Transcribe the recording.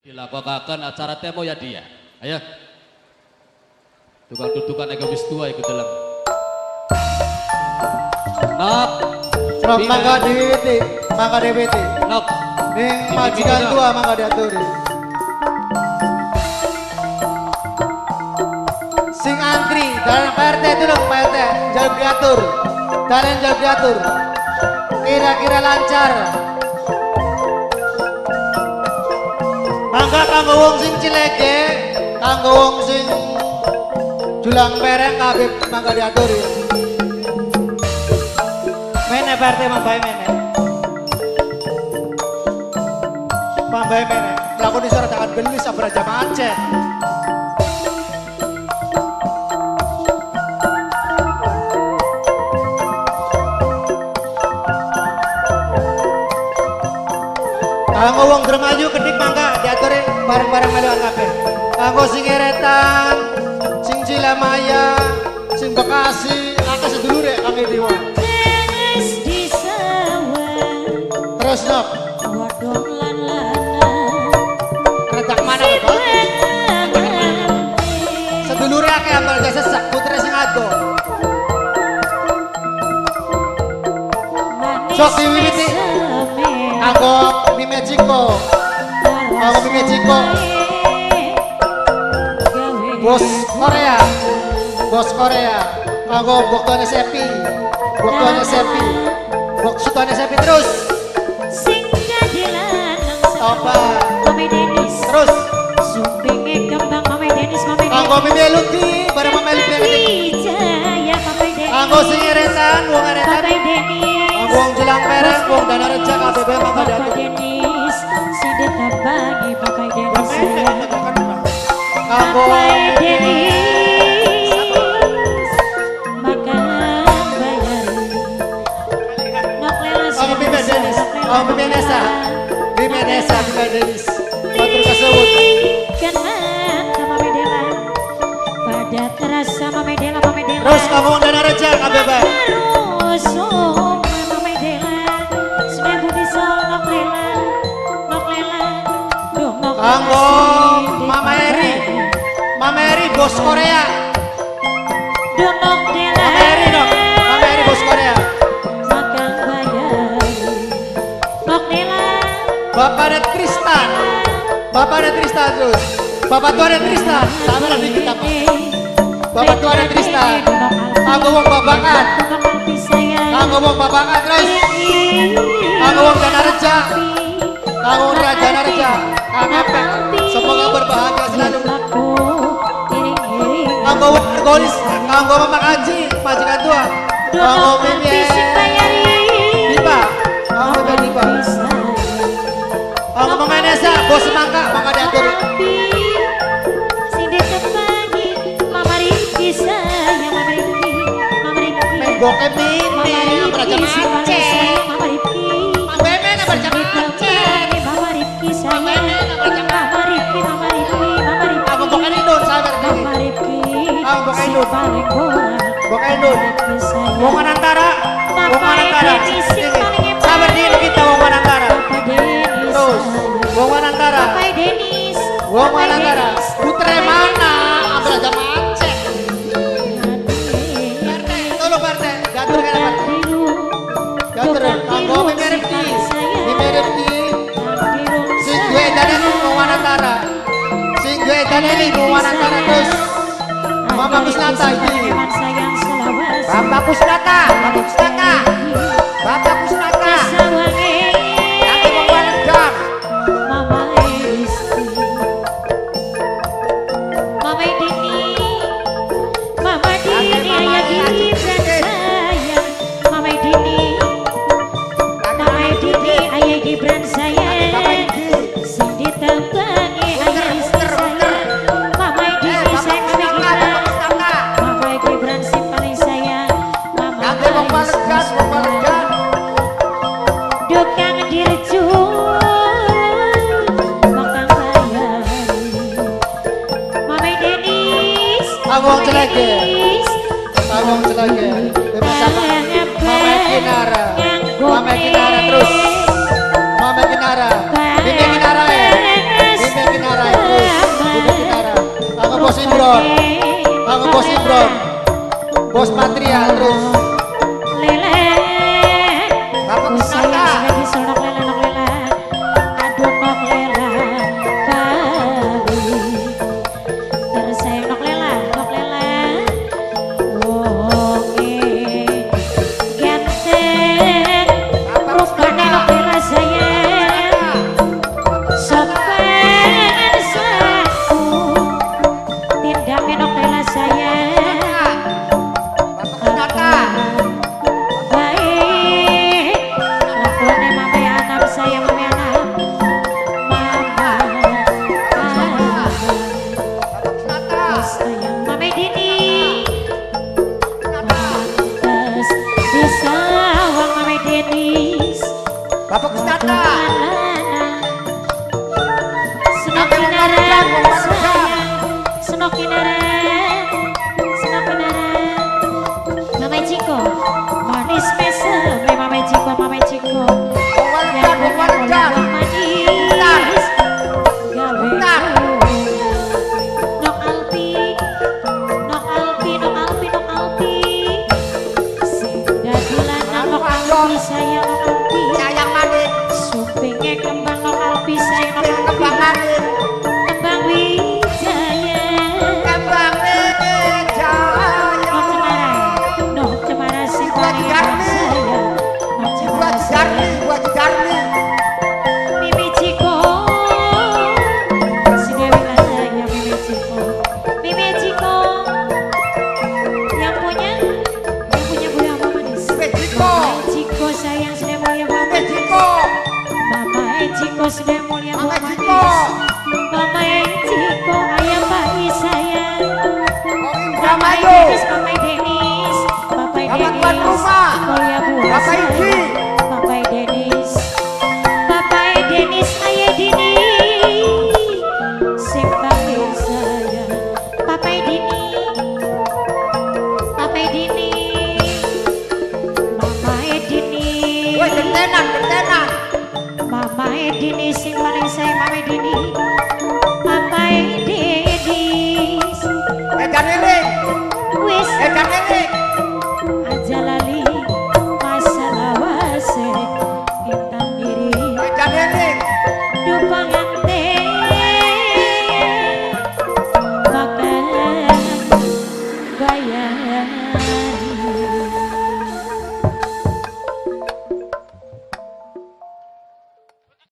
Dilakukan acara temo ya dia. Ayo. Tukang dudukan egois tua ikut dalam. Nok. Nok mangga diwiti, mangga diwiti. Nok. Ning majikan tua mangga diaturi. Sing antri dalan Pak RT itu dong Pak RT, jaluk diatur. Dalan jaluk diatur. Kira-kira lancar. Mangga kanggo wong sing cilege, kanggo wong sing julang pereng kabeh mangga diaturi. Mene Pak RT mambae mene. Mambae mene. Mlaku di suara jangan gelis sabar aja macet. Kanggo wong Dermayu kedik mangga diaturi bareng-bareng melu kabeh. Kanggo sing Eretan, sing Cilamaya, sing Bekasi, akeh sedulure kang Dewa. Terus nok. Redak mana kok? Sedulure akeh ambal sesak putre sing ado. Sok diwiwiti. Kanggo Mime Ciko. Kanggo Mime Ciko. Bos Korea. Bos Korea. Kanggo boktone Sepi. Boktone Sepi. Boktone Sepi terus. Toba. Terus. Kanggo Mime Luti bareng Mame Luti. Kanggo sing eretan, wong eretan. Wong jelang merah, wong Danareja KBB mangga diatur. Denis, sing ditambangi Bapak Denis. Kanggo Denis, makan bayari. Kanggo Mime Denis, kanggo Mime Nesa, Mime Nesa, Mime Denis. Matur kasuwun. Kenal sama Mame Dela, pada terasa Mame Dela, Mame Dela. Terus kanggo wong Danareja KBB. Kanggo Mama Eri, Mama Eri bos Korea. Mama Eri dong, Mama Eri bos Korea. Bapak Red Tristan, Bapak Red Tristan terus, Bapak Tua Red Tristan, sama lagi kita Pak. Bapak Tua Red Tristan, kanggo wong babakan, kanggo wong babakan terus, kanggo wong Danareja, kanggo wong Danareja. Semoga berbahagia selalu. Kanggo wong Argolis, kanggo Mama Kaji, majikan tua, kanggo Mimi Dipa, kanggo Dipa, kanggo Mama Nesa, bos semangka, mangga diatur. Menggoke mini, beraja macet. Mama beraja macet. Wong Anantara, Wong Anantara, sabar diri kita Wong Anantara. Terus, Wong Anantara, Wong Anantara, putre mana? Abraja macet. RT, tolong RT, diatur kan RT. Diatur, kanggo Mime Rifki, Mime Rifki, sing duwe dane Wong Anantara, sing duwe dane Wong Anantara terus. Mama Kusnata ini. Bapak Kusnata, Bapak Kusnata, Bapak Kusnata. Nanti mau waledon. Mama Rizky, Mama Dini, Mama Dini ayah Gibran sayang, Mama Dini, Mama Dini ayah Gibran sayang, sing ditembangi ayah Rizky sayang, Mama Dini sayang Mama Gibran. Mama Gibran si paling sayang, Mama Dukang dirjul, makang bayari. Mama Denis, Kanggo Celege, kanggo Celege, Mama Kinara, Mama Kinara terus, Mama Kinara, Mama Kinara ya, Mama Imron. Kanggo Bos Imron. Bos Patria terus. Lele. Bapak Kusnata. Aduh nok lela bali. Terus saya nok lela, nok lela. Wonge ganteng. Rupane nok lela sayang. Sopan saku. Tindake nok lela sayang. Bapak Kusnata. Baik, lakone mame anam sayang mame anam, mama anam Bapak Kusnata. sayang mame Dini, pantes disawang mame Denis, Bapak Kusnata. Senok kinaran sayang, senok kinaran, senok kinaran. Mame Ciko, manis mesem, mame Ciko, mame Ciko. Wong Waledan, wong Waledan. Manis, gawe Bentar. Nok Alpi, Nok Alpi, Nok Alpi, Nok Alpi. Sing dadi lanang Nok Alpi sayang Nok Alpi. Sayang manis. Supinge kembang Nok Alpi sayang Nok Alpi. Kembang manis. Kembang Wijaya. Kembang Wijaya. Nok Cemara, Nok Cemara sing Ibu Haji paling Darmi. sayang. Nok Ibu Cemara Haji Darmi, sayang. Ibu Haji Darmi. Mimi Ciko, si Dewi Lalaya Mimi Ciko, Mimi Ciko, yang punya buah apa manis? Mimi Ciko. Mama Ciko sayang sudah mulia buah Mimi manis. Ciko. Mama Ciko sudah mulia Mama buah Ciko. manis. Mama Ciko ayah Pak sayang. Wong Mama Indramayu. Denis, Mama Denis, Bapak Bapak tuan Denis, rumah. mulia buah Bapak sayang. Iki. Bapak Denis, Bapak Denis, ayah Dini, sing paling sayang. Bapak Dini, Bapak Dini, Mama Dini, Woi, gentenan, gentenan. Mama Dini sing paling sayang Mama Dini.